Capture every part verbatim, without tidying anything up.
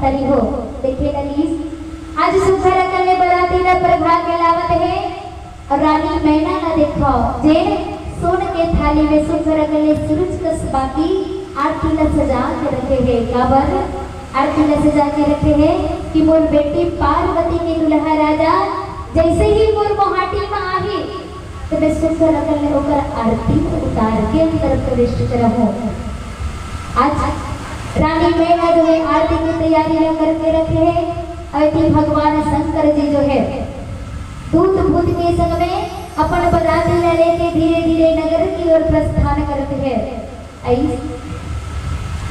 हो, देखे लगिस। आज सुघर अकन ले बराती ला परघा के लावत हे। अउ रानी मैना ला देखो, जेन सोन के थाली में सुघर अकन ले सूरज कस बाती आरती ला सजा के रखे हे। काबर आरती ला सजा के रखे हे? कि मोर बेटी पार्वती के दुल्हा राजा जैसे ही मोर मोहाटी में आही, त मैं सुघर अकन ले ओकर आरती उतार के अंदर प्रविष्ट करहूँ। आज रानी मैना जो हे आरती के तैयारी ला करके रखे हे। अउ एती भगवान शंकर जी जो हे दूत भूत के संग में अपन बराती ला लेके धीरे धीरे नगर की ओर प्रस्थान करत हे। अइस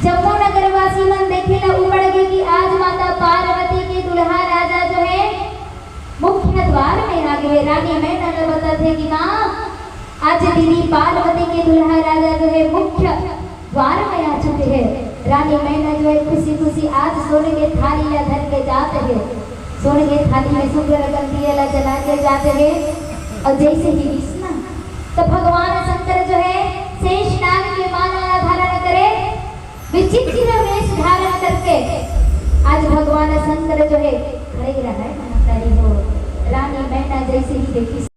जम्मो नगरवासी मन देखे ला उमड़ गे कि आज माता पार्वती के दुल्हा राजा जो हे मुख्य द्वार में आ गे। रानी मैना ला बतात हे कि माँ, आज दीदी पार्वती के दुल्हा राजा जो हे मुख्य द्वार में आ चुके हे। रानी मैना जो हे खुशी खुशी आज सोन के थाली ला धर के जात हे। सोन के थाली में सुघर अकन दिया ला जला के जात हे। अउ जैसे ही गिस ना, त भगवान शंकर जो हे शेष नाग के माला ला धारण करे, विचित्र वेश धारण करके आज भगवान शंकर जो हे खड़े रहे। महतारी हो, रानी मैना जैसे ही देखिस